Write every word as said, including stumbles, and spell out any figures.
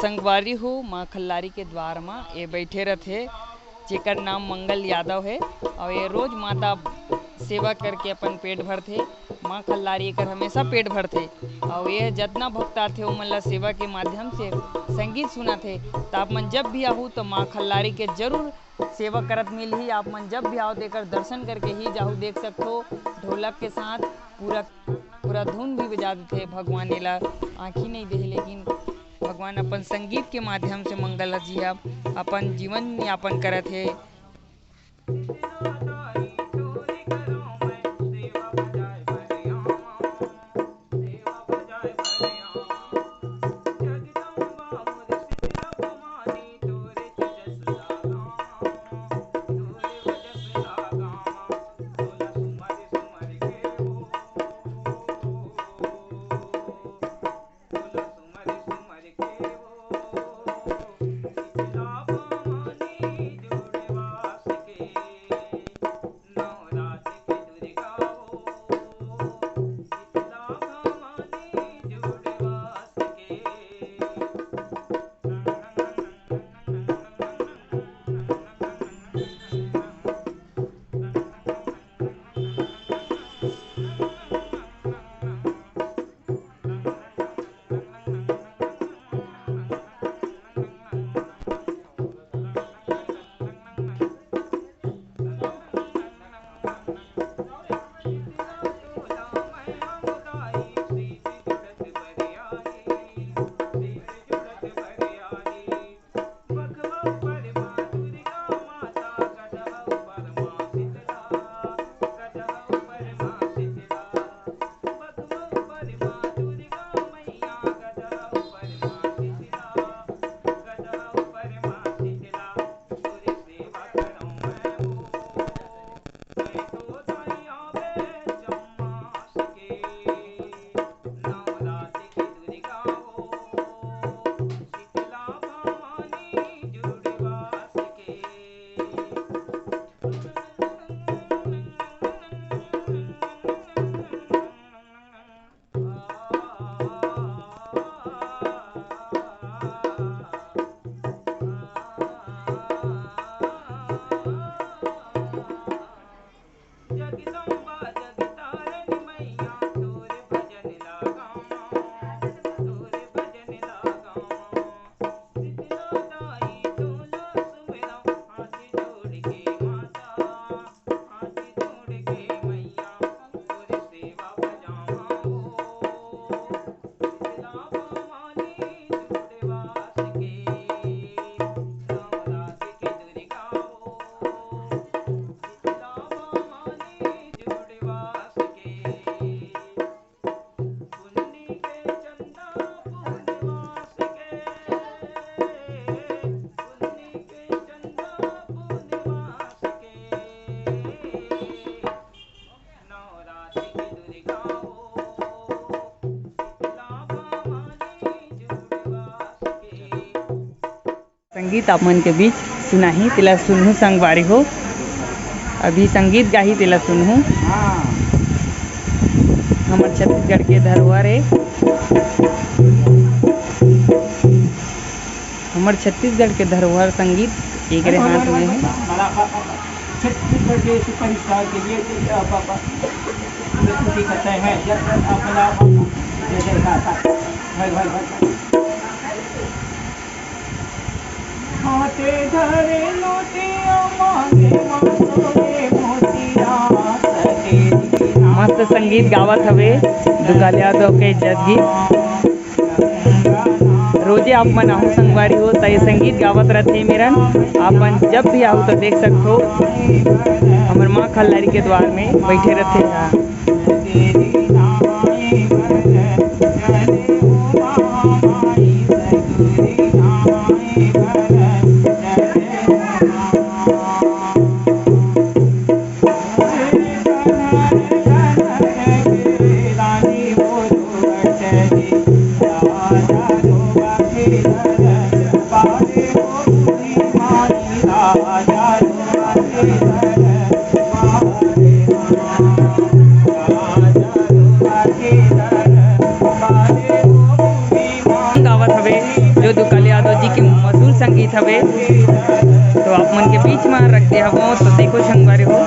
संगवारी हो, माँ खल्लारी के द्वार म ये बइठे रथे, जेकर नाम मंगल यादव हे, अउ ये रोज माता सेवा करके अपन पेट भरथे। माँ खल्लारी एकर हमेशा पेट भरथे, अउ ये जतना भक्त आथे, ओमन ला सेवा के माध्यम से संगीत सुनाथे। त आप मन जब भी आहू, तो माँ खल्लारी के जरूर सेवा करत मिलही। आप मन जब भी आओ, तो एकर दर्शन करके ही जाहू, देख सकथो, ढोलक के साथ पूरा, पूरा धुन भी बजा देथे। भगवान एला आँखी नहीं देहे, लेकिन भगवान अपन संगीत के माध्यम से मंगल जी ह अपन जीवन यापन करत हे। संगीत आप मन के बीच सुनाही, तेला सुनहू संगवारी हो। अभी संगीत गाही, तेला सुनहू। हमर छत्तीसगढ़ के धरोहर ए, हमर छत्तीसगढ़ के धरोहर संगीत एकरे हाथ में हे। छत्तीसगढ़ के सुपरस्टार के लिए, अ, प-, प-, प्रस्तुति करते हैं। जय, जय, अ, जय, जय, जय, जय। हाथे धरे लोटिया मांगे मांगो रे मोतिया सके दीना। मस्त संगीत गावत हवे दुकाल यादव के जस गीत। रोजे आप मन आहू संगवारी हो, त ये संगीत गावत रथे मेरन। आप मन जब भी आहू त देख सकथो, हमर माँ खल्लारी के द्वार में बैठे रथे। संगीत हवे, तो आप मन के बीच में रख दे हवं, तो देखो संगवारी हो।